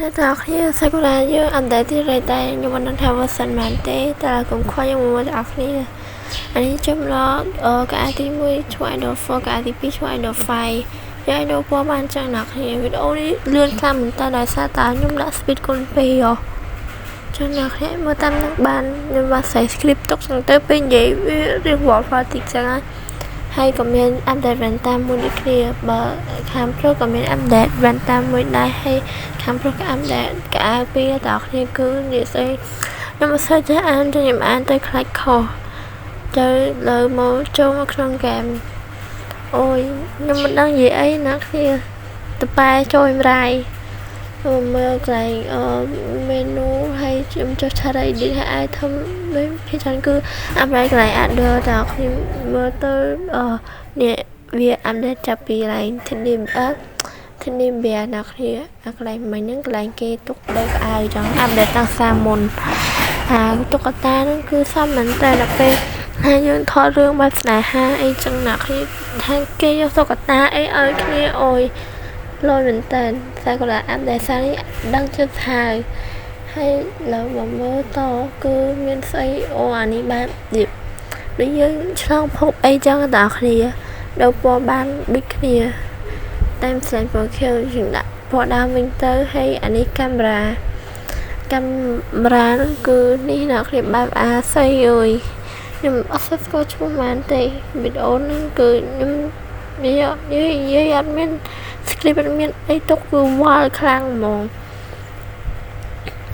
តែតើគ្នាសាកូរ៉ាយើង update ទៀតហើយតែខ្ញុំមិនដឹងថា version ប៉ុន្មានទេតែកុំខ្វល់យើងមើលទាំងអស់គ្នាអានេះចំឡកៅទី1ឈ្មោះ Idol 4កៅទី2ឈ្មោះ Idol 5យក Idol ពណ៌បានចឹងអ្នកគ្នាវីដេអូនេះលឿនខ្លាំងមែនតើដោយសារតើខ្ញុំដាក់ speed គុណ2ហ៎ចឹងអ្នកគ្នាមើលតាមនឹងបានខ្ញុំបានស្រី script ទុកចឹងទៅពេលនិយាយវារៀងវល់ហ្វល់តិចចឹងហើយហើយក៏មាន update វ៉ែនតាមួយដូចគ្នាបើខាងប្រុសក៏មាន update វ៉ែនតាមួយដែរហើយខាងប្រុសក៏ update កៅអៅពីរតើគ្នាគឺនិយាយស្អីខ្ញុំមិនសូវចេះអានទៅខ្ញុំអានទៅខ្លាចខុសទៅលើមកចូលមកក្នុងហ្គេមអូយខ្ញុំមិនដឹងនិយាយអីណាគ្នាតប៉ែចូលរាយមើលកន្លែងអឺ menu ហើយខ្ញុំចុះ chat edit ហើយ item ដូចភាគច្រើនគឺ update កន្លែង other តើខ្ញុំមើលទៅអឺនេះវា update ចាប់ពីកន្លែង Teddy អឺ Teddy Bear អ្នកគ្នាអាកន្លែងមិញហ្នឹងកន្លែងគេទុកដីក្អៅចឹង update តាំងសាមុនអាតុក្កតាហ្នឹងគឺសមមែនតើដល់ពេលហើយយើងថតរឿងបែបស្នេហាអីចឹងអ្នកគ្នាថាគេយកតុក្កតាអីឲ្យគ្នាអូយលយមែនតើតែគាត់ update សារនេះដឹងចិត្តហើយហើយលើមកមើលតគឺមានស្អីអូអានេះបែបដូចយើងឆ្លងភពអីចឹងតើគ្នាដល់ពណ៌បានដូចគ្នាតែផ្សេងពណ៌ខៀវយើងដាក់ពណ៌ដើមវិញទៅហើយអានេះកាមេរ៉ាកាមេរ៉ាហ្នឹងគឺនេះអ្នកគ្នាបែបអាស័យអើយខ្ញុំអត់សូវស្គាល់ឈ្មោះប៉ុន្មានទេវីដេអូហ្នឹងគឺខ្ញុំនិយាយនិយាយអត់មាន script អត់មានអីទុកគឺវល់ខ្លាំងហ្មង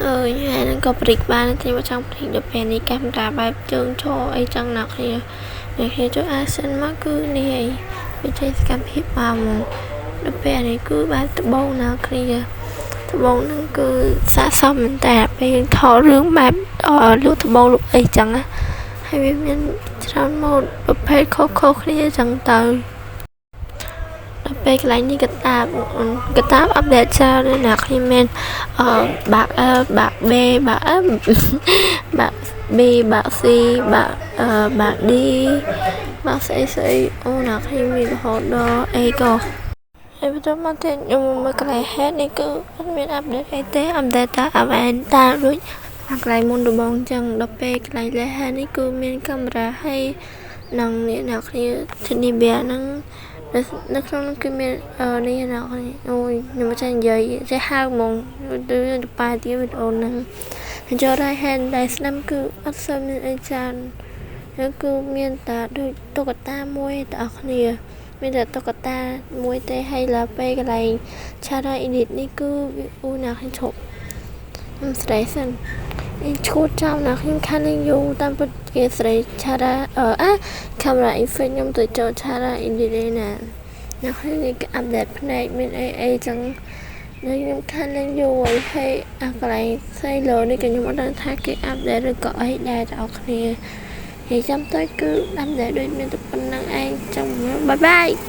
អើយហើយហ្នឹងក៏ព្រិចបានតែខ្ញុំចង់ព្រិចដល់ពេលនេះកាមេរ៉ាបែបជើងឈរអីចឹងអ្នកគ្នាអ្នកគ្នាចូល action មកគឺនេះអីវាចេញសកម្មភាពមកហ្មងដល់ពេលនេះគឺបែបត្បូងអ្នកគ្នាត្បូងហ្នឹងគឺស័ក្តិសមមែនតើពេលយើងថតរឿងបែបលក់ត្បូងលក់អីចឹងណាហើយវាមានច្រើនម៉ូដប្រភេទខុសៗគ្នាចឹងទៅដល់ពេលកន្លែងនេះកតាបកតាប update ច្រើនណាស់អ្នកខ្ញុំមានអឺបាក់អឺបាក់ B បាក់អឺបាក់ B បាក់ C បាក់អឺបាក់ D បាក់ស្អីស្អីអូអ្នកខ្ញុំមានរហូតដល់ A ក៏ហើយបន្តមកទៀតខ្ញុំមើលកន្លែង head នេះគឺអត់មាន update អីទេ update តែ update តាដូចអាកន្លែងមុនដំបូងចឹងដល់ពេលកន្លែង left hand នេះគឺមានកាមេរ៉ាហើយនឹងនេះអ្នកគ្នា Teddy Bear ហ្នឹងនៅក្នុងនោះគឺមាននេះអ្នកគ្នាអូយខ្ញុំមិនចេះនិយាយចេះហៅហ្មងដូចប៉ែទៀតវីដេអូហ្នឹងហើយចូល right hand ដែលស្ដាំគឺអត់សូវមានអីច្រើនហើយគឺមានតែដូចតុក្កតាមួយទាំងអស់គ្នាមានតែតុក្កតាមួយទេហើយដល់ពេលកន្លែង Chara Edit នេះគឺវាអូអ្នកខ្ញុំឈប់ខ្ញុំស្រែសិនអីឈួតចំណាខ្ញុំខាននឹងយូរតាមពិតគេស្រែ Chara អឺអា camera effect ខ្ញុំទៅចូល Chara Edit ឯណាអ្នកខ្ញុំនេះគេ update ភ្នែកមានអីអីចឹងនៅខ្ញុំខាននឹងយូរហើយហើយអាកន្លែងស្អីលើនេះក៏ខ្ញុំអត់ដឹងថាគេ update ឬក៏អីដែរបងប្អូនគ្នាហើយចាំទៅគឺ update ដូចមានតែប៉ុណ្្នឹងឯងចឹង bye bye.